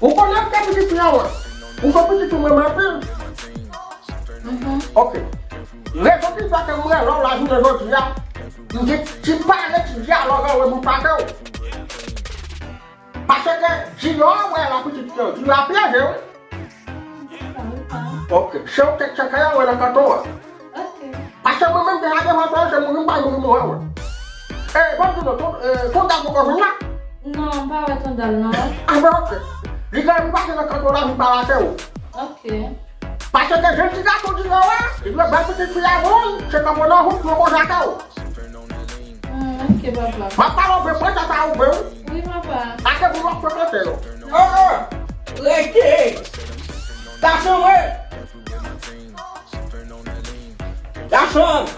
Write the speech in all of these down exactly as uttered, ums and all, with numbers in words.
Ou konnen ke pitit fi an mwen. Ou fè pitit fi mwen anpil. Ok. Rezon ki fè ke m rele w la jounen jodi a, m gen ti pale ti dyalòg anlè bout pate w. Paske Junior wè la pitit fi an, Junior pyeje wi. Ok, se ou k te tcheke an wè nan kanton an. Ok. Paske mwen menm deja devan fè se mouri m pa mouri mwen wè. E, bon, di nou, ton, e, ton dal poko vin la? Non, m pa wè ton dal non. A ben, ok. Li gen pou pase nan kanton la vin pale avè w. Ok. Paske jèn ti gason di yo wè, li dwe bay pitit fi a moun, se kanpe nan wout pou yo koze avè w. Hmm, ok, papa. M ap pale w vre, pran sa sa ou vre wi. Wi, papa. Ake pou w ap frekante yo. Oh, oh. Rete. Gason mwen. Gason.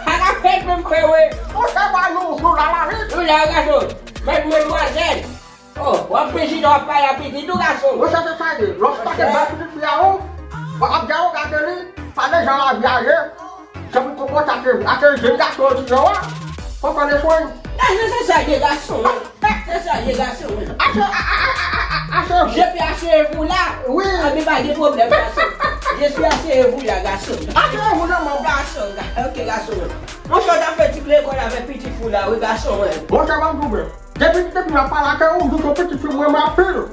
Sa ka fèt menm frè wi. Ou se pa nou, nou la la wi. Nou la gason. Madmwazèl. Oh, w ap prezide w ap pale a pitit ou gason. Ou se sa ye. Lòske bay pitit fi a ou, w ap gade w gade li, pa deja lavi a ye. Se pou konpòte ake, ake jèn gason an di yo a. Fò fè le swen. Gason se sa ye gason. Se sa ye gason. Ase, a, a, a, a, a, ase. Je peux assurer vous là. Wi. Anben pa gen pwoblèm gason. Je suis assurer vous là gason. Ase, ou nan mò. Gason, ga-, ok gason. Monchè w ta fè ti lekòl avèk pitit fi w la wi gason mwen. Monchè ban m twouve. Depi, depi m ap pale ak ou, m di w pitit fi mwen m anpil.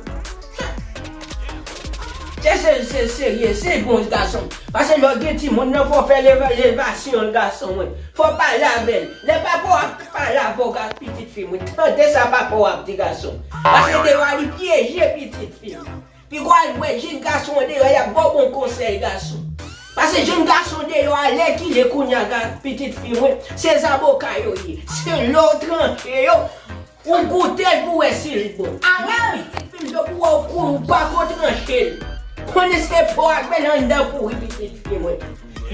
Se, se, se serye, se bon gason. Paske lè w gen timoun nan, fò w fè leva-, levasyon l gason mwen. Fò w pale avè l. Lè papa w ap pale avè w, ga-, pitit fi mwen, tande sa papa w ap di gason. Paske deyò a li pyeje pitit fi. Piga w al wè jèn gason an deyò, y ap ba w bon konsèy gason. Paske jèn gason deyò a lè ki lè kounye a ga-, pitit fi mwen, se zaboka yo ye. Se lè w tranche yo, ou goute l pou w wè si l bon. Alò pitit fi m, depi w wè w kou-, ou pa ko tranche l. Konnen se po ak bèl anndan pouri pitit fi mwen.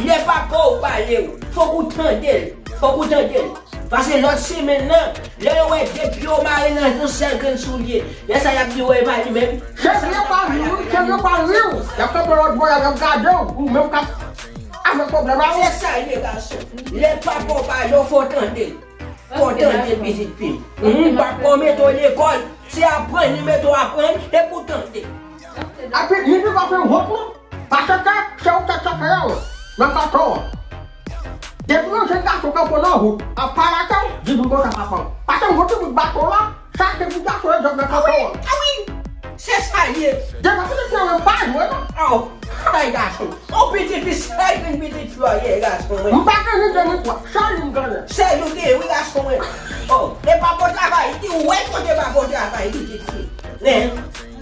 Lè papa w pale w, fòk ou tande l. Fòk ou tande l. Paske lòt semèn nan, lè yo wè de pye w mare nan yon sèl grenn soulye, lè sa y ap di w e pa li menm. Chèf yo pa ri wi, chèf yo pa ri wi. Y ap kanpe lòt bò, y ap gade w, ou menm k ap avèk pwoblèm la wi. Se sa l ye gason. Lè papa w pale w, fò w tande l. Fò w tande l pitit fi m. Hum, papa w mete w lekòl, se aprann li mete w aprann, epi w tande. Epi li pi pa fè wont non. Paske se ou k te tcheke yo nan kanton an. Depi yon jèn gason kanpe nan wout ap pale ak ou, di pou konsa papa w. Paske m konn tout bout bato la, sa se pou gason yo jwenn nan kanton an. A wi, a wi. Se sa l ye. Depi pitit fi an menm pa jwe non. Oh, ay gason. Oh, pitit fi, sèl youn pitit fi w ye gason mwen. M pa gen ni de ni twa, sèl youn m genyen. Sèl youn gen wi gason mwen. Oh, e pa bon travay, di w wè kote pa bon travay pitit fi. Men.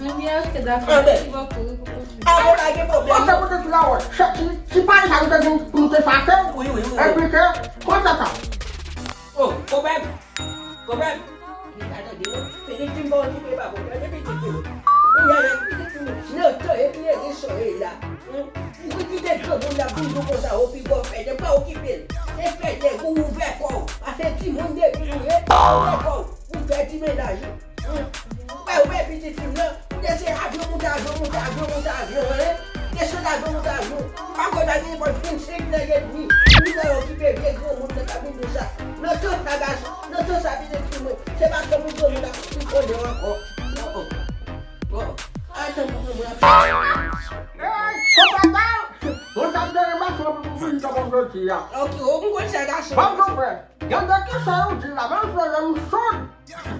Ebyen, ok, dakò. Mèsi bokou wi pou konsèy. A, bon, pa gen pwoblèm. Bon, se pou te di la wè. Se ti, ti pale sa nou te di pou nou te fache. Wi, wi, wi, wi. Epi ke, konsa sa. Oh, pwoblèm. Pwoblèm. Li pa tande non. Pitit fi m pa okipe pa pwoblèm. Epi pitit fi m. Ou wè lè pitit fi m. Nan tan eklere soyèy la. Hum. Ou kite granmoun la boujou konsa, ou pi bon fè nèg pa okipe l. Se fè nèg ou ouvè kò w. Paske timoun depi ou ye, ouvè kò w. Ou fè ti mennaj ou. Hum. Ou wè, ou wè pitit fi m nan, ou te se avyon, moute avyon, moute avyon, moute avyon, hein? Desann avyon, moute avyon. Pa kwè ta gen nenpòt vennsenk nèg edmi. Ou wè okipe vye granmoun nan k ap vin di w sa. Nan tan sa, gason, nan tan sa, pitit fi mwen, se pa tankou granmoun ap fin konnen w ankò. Oh, oh. Oh. A, tankou granmoun ap fin konnen w. Hey, konpè Dal! Bon, sa m te renmen fè pou vin nan jodi a. Ok, ou m konn sa, gason. Ban m konprann. Gen de kesyon ou di la, menm si w wè m soud,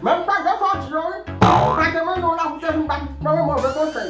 men m tande sa w di yo wi. Pa te mennen w la pou te vin ba m move konsèy.